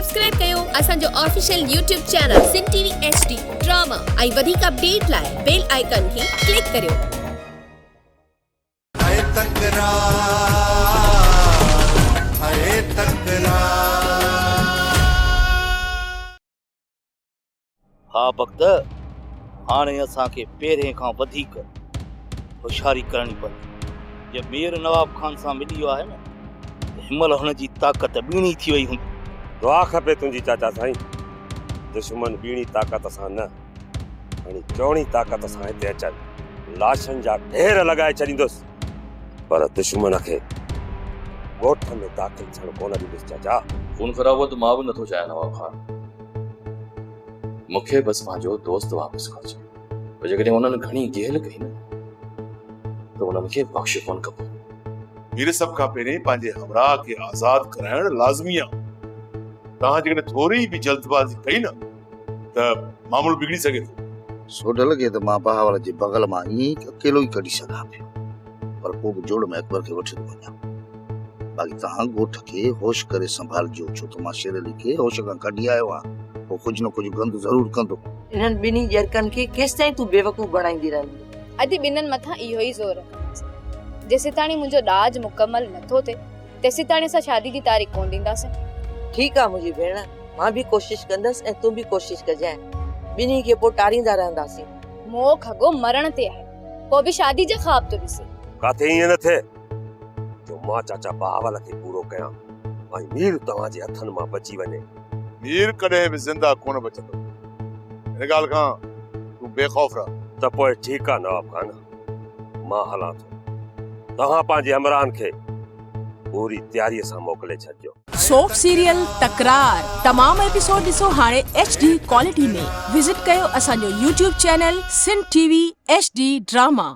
Subscribe ڪيو اسان جو official YouTube channel Sindh T V H D drama ۽ وڌيڪ اپڊيٽ لاء بيل آئيڪان کي ڪلڪ ڪريو. هي تڪرار هي تڪرار. ها بخت، هاڻي اسان کي پهرين کان وڌيڪ هوشياري ڪرڻي پوندي. جي مير نواب خان سان ملي ويو آهي نه ته هن مهل هن جي طاقت ٻيڻي ٿي وئي هوندي. دعا کپي تنهنجي چاچا سائين، دشمن ٻيڻي طاقت سان نه، کڻي چئوڻي طاقت سان هتي اچن، لاشن جا ڍير لڳائي ڇڏيندس، پر دشمن کي ڳوٺ ۾ داخل ٿيڻ ڪونه ڏيندس چاچا. خون خرابو ته مان به نٿو چاهيان نواب خان. مون کي بس پنهنجو دوست واپس گهرجي. پر جيڪڏهن انهن گهڻي گيهل ڪئي نه ته انهن کي بخش ڪونه ڪبو. مير سڀ کان پهرين پنهنجي همراهه کي آزاد ڪرائڻ لازمي آ. توهان جيڪڏهن ٿوري به جلدبازي ڪئي نه ته معاملو بگڙي سگهي ٿو. سوڍل کي ته مان بهاول جي بغل مان ائين ئي اڪيلو ئي ڪڍي سگهان پيو، پر پوء به جوڙ ۾ اڪبر کي وٺي ٿو وڃان. باقي توهان ڳوٺ کي هوش ڪري سنڀالجو، ڇو ته مان شير علي کي هوش کان ڪڍي آيو آهيان، هو ڪجهه نه ڪجهه گند ضرور ڪندو. انهن ٻنهي ڄرڪن کي ڪيستائين تون بيوقوف بڻائيندي رهندينء؟ ادي ٻنهن مٿان اهو ئي زور رکندس. جيسيتاڻي منهنجو ڏاج مڪمل نٿو ٿئي، تيسيتاڻي اسان شادي جي تاريخ ڪونه ڏينداسين. ٺيڪ آ منهنجي ڀيڻ، مان به ڪوشش ڪندس ۽ تون به ڪوشش ڪجانء. ٻنهي کي پوء ٽاريندا رهنداسين. مئو کڳو مرڻ تي آهي، پوء به شادي جا خواب ٿو ڏسي. ڪاٿي ائين نه ٿئي جو مان چاچا بهاول کي پورو ڪيان ۽ مير توهان جي هٿن مان بچي وڃي. مير ڪڏهن به زنده ڪونه بچندو. هن ڳالهه کان تون بي خوف رهه. ته پوء ٺيڪ آ نواب خان، مان هلان ٿو. توهان پنهنجي همراهن کي پوري تياريء سان موڪلي ڇڏجو. سوپ سيريل تڪرار تمام ايپيسوڊ ڏسو هاڻي ايڇ ڊي ڪوالٽي ۾ وزٽ ڪيو اسان جو YouTube channel Sindh T V H D drama.